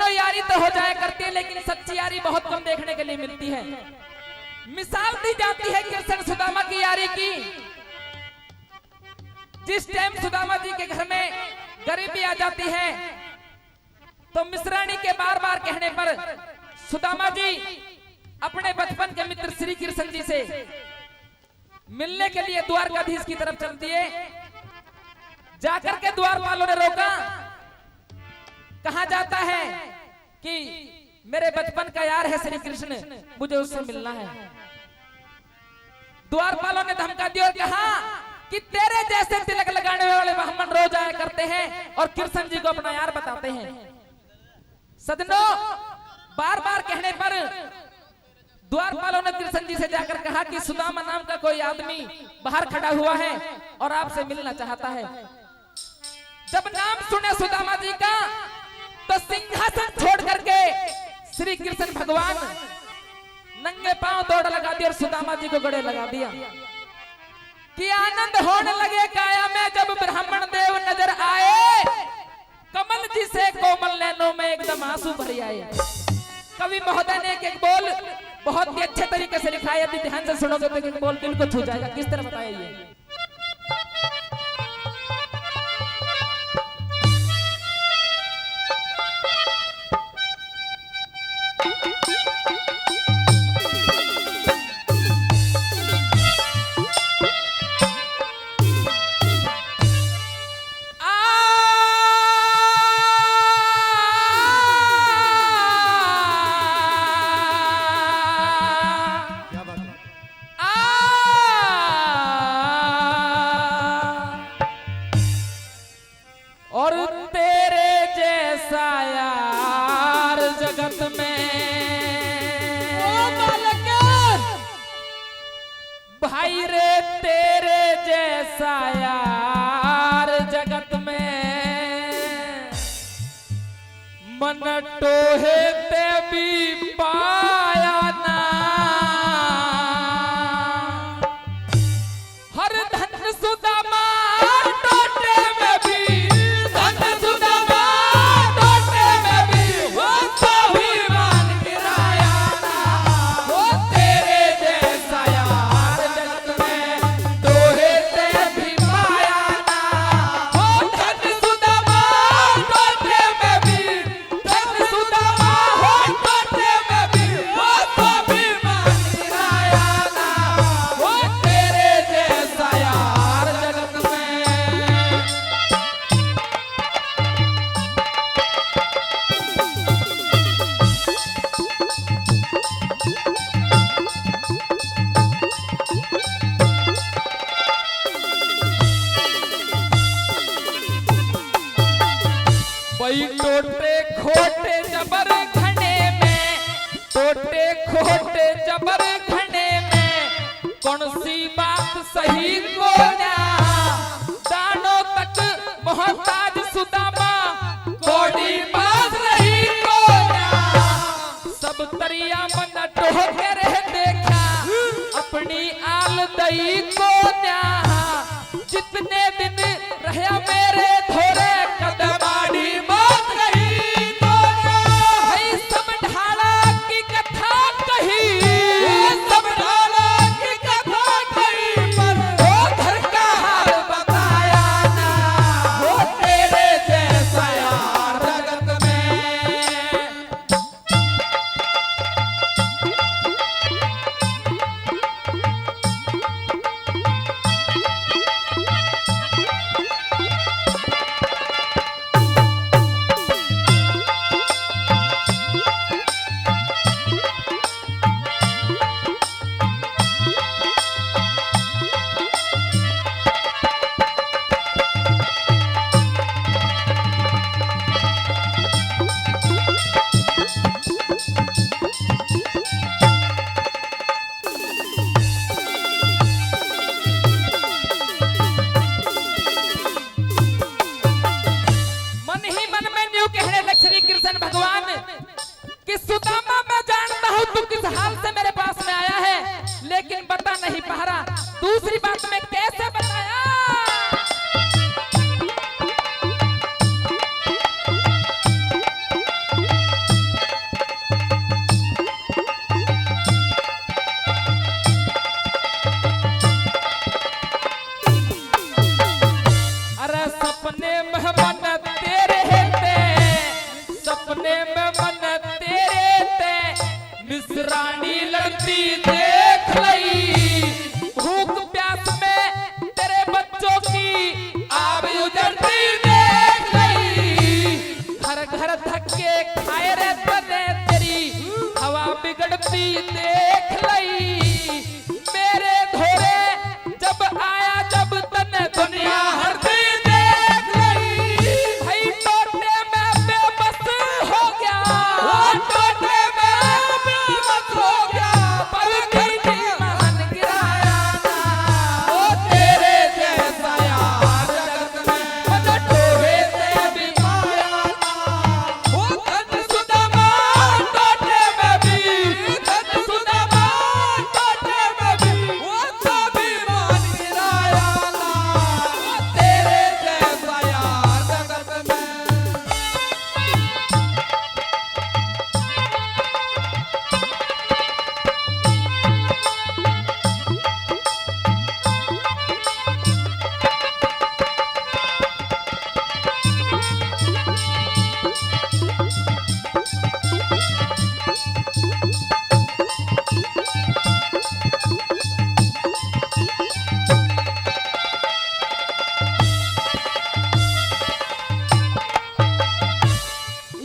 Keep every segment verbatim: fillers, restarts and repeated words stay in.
यारी तो हो जाया करती है, लेकिन सच्ची यारी बहुत कम देखने के लिए मिलती है। मिसाल दी जाती है कृष्ण सुदामा की यारी की। जिस टाइम सुदामा जी के घर में गरीबी आ जाती है, तो मिश्राणी के बार बार कहने पर सुदामा जी अपने बचपन के मित्र श्री कृष्ण जी से मिलने के लिए द्वारकाधीश की तरफ चल दिए। जाकर के द्वारपालों ने रोका, कहा जाता है कि मेरे बचपन का यार है श्री कृष्ण, मुझे उससे मिलना है। द्वारपालों ने धमका दिया और कहा कि तेरे जैसे तिलक लगाने वाले ब्राह्मण रोज आया करते हैं और कृष्ण जी को अपना यार बताते हैं। सजनों, बार बार कहने पर द्वारपालों ने कृष्ण जी से जाकर कहा कि सुदामा नाम का कोई आदमी बाहर खड़ा हुआ है और आपसे मिलना चाहता है। जब नाम सुने सुदामा जी का, तो सिंहासन छोड़ करके श्री कृष्ण भगवान नंगे पांव दौड़ लगा दिया और सुदामा जी को गले लगा दिया कि आनंद होने लगे काया में जब ब्राह्मण देव नजर आए। कमल जी से कोमल नैनों में एकदम आंसू भर आए। कवि महोदय ने एक एक बोल बहुत ही अच्छे तरीके से लिखा है, यदि ध्यान से सुनोगे तो एक एक बोल दिल को छू जाएगा। किस तरह बताया ये? क्या बात है। आ, और तेरे जैसा यार जगत में, ओ मालिक! भाई रे, तेरे जैसा यार जगत में मन टोहे ते भी पाया ना। हर धन सुदामा टोटे में भी, धन सुदामा टोटे में भी, वो स्वाभिमान गिराया ना। वो तेरे जैसा यार जगत में टोहे ते भी पाया ना। वो धन सुदामा टोटे में भी, भाई टोटे खोटे जबर घने में, टोटे खोटे जबर घने में, कौन सी बात सही कोन्या? दानों तक मोहताज सुदामा, कौड़ी बात सही कोन्या। सब तरिया मन टोह के रह देखा, अपनी आल दई कोन्या। जितने दिन रहया मेरे धोरे कदमाड़ी मौत रही तो ना। भाई सब ढाला की कथा कही, सब ढाला की कथा कही, पर वो घर का हाल बताया ना। वो तेरे जैसा यार जगत में। मन ही मन में न्यू कहने लग श्री कृष्ण भगवान कि सुदामा, मैं जानता हूँ तू किस हाल से मेरे पास में आया है, लेकिन बता नहीं पा रहा। दूसरी बात मैं कैसे बताया? उजड़ती देख लई, भूख प्यास में तेरे बच्चों की आब उजड़ती देख लई। घर घर धक्के खाए रे तने, तेरी हवा बिगड़ती देख लई। मेरे धोरे जब आया, जब तने दुनिया हरदी देख लई। भाई टोटे में बेबस हो गया, वो टोटे में बेबस हो गया। पर तेरी मान गिराया ना, वो तेरे जैसा यार जगत में, वो टोटे से भी पाया ना। वो धन सुदामा टोटे में भी, धन सुदामा टोटे में भी, वो स्वाभिमान गिराया ना, वो तेरे जैसा यार जगत में।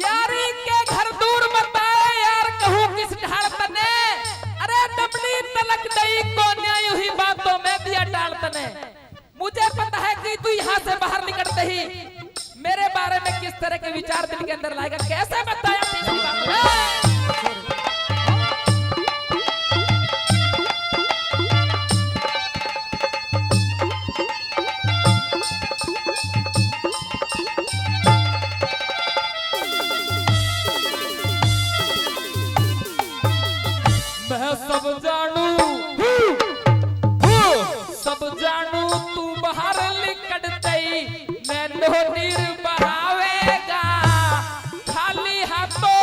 यारी के घर दूर बताए यार, कहूँ किस ढाल तने। अरे डबली तलक दई को न्याय हुई बातों में दिया डाल तने। मुझे पता है कि तू यहाँ से बाहर निकलते ही मेरे बारे में किस तरह के विचार दिल के अंदर लाएगा, कैसे बताया तीसरी बात में? मैं सब जानू, सब जानू तू बाहर लिकड़ते ही नैनो नीर बहावेगा। खाली हाथों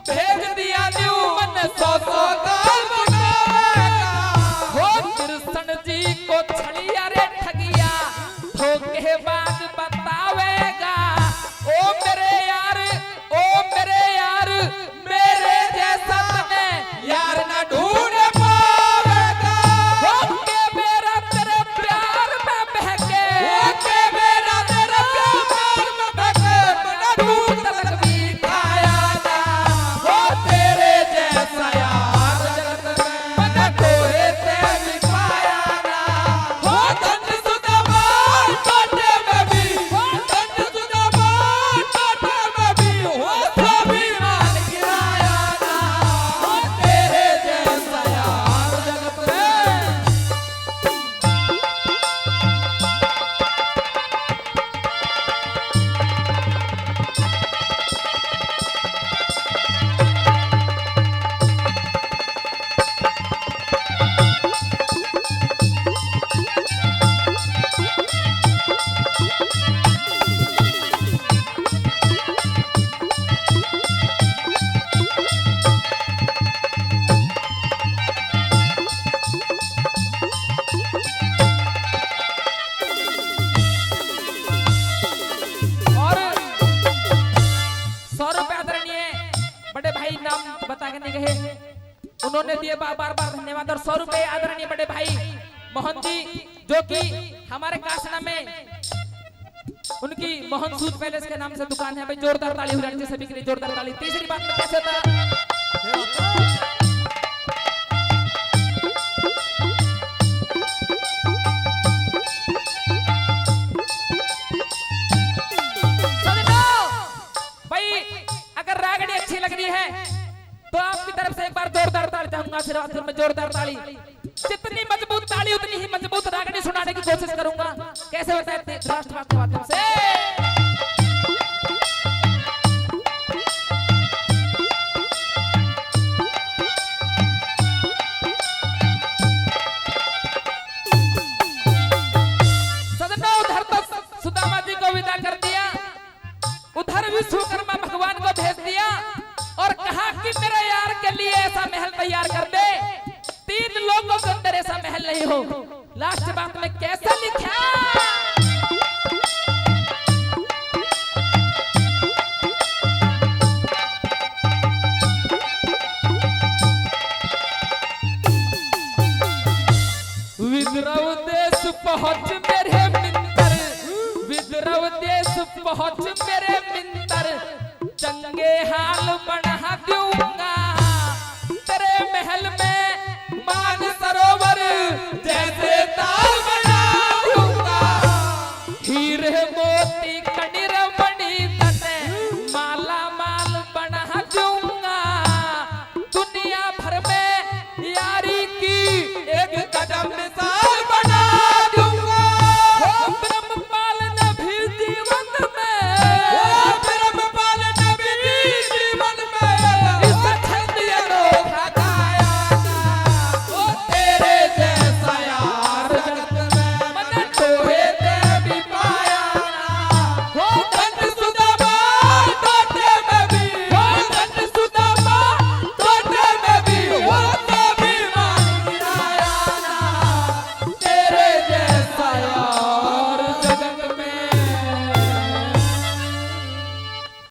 भेज दिया न्यू मन सौ सौ गाल बनावेगा। हो कृष्ण जी को छलिया रे ठगिया, धोखेबाज बतावेगा। ओ मेरे यार, ओ मेरे यार, मेरे जैसा तने यार ना ढूंढ पावेगा। हो के मेरा तेरे प्यार में बहके, हो के मेरा तेरे प्यार में बहके, मना ढूंढ तलक भी खाया ना। हो तेरे जैसा यार जगत में मना कोई ते भी पाया ना। हो धन सुदामा टोटे में भी, हो धन सुदामा टोटे में भी, हो स्वाभिमान गिराया ना। हो तेरे जैसा यार जगत में। और सौ रुपए आदरणीय बड़े भाई, नाम बता के नहीं कहे, उन्होंने दिए बा-, बार बार धन्यवाद। और सौ रुपए आदरणीय बड़े भाई मोहन जी, जो कि हमारे कासना में उनकी मोहन सूज पैलेस के नाम से दुकान है। भाई जोरदार ताली हो जानी चाहिए सभी के लिए, जोरदार ताली। तीसरी बात में कैसे था? सजनो, भाई अगर रागड़ी अच्छी लग रही है तो आपकी तरफ से एक बार जोरदार ताली चाहूंगा, आशीर्वाद के रूप में जोरदार ताली। जितनी मजबूत ताली उतनी ही मजबूत रागनी सुनाने की कोशिश करूंगा। कैसे बताए थे? धृतराष्ट्र बाग के माध्यम से। सजनों, उधर तो सुदामा जी को विदा कर दिया, उधर विश्वकर्मा भगवान को भेज दिया और कहा कि मेरे यार के लिए ऐसा महल तैयार कर दे, तीन लोगों के अंदर ऐसा महल नहीं हो। लास्ट बात में कैसे लिखा? हाथ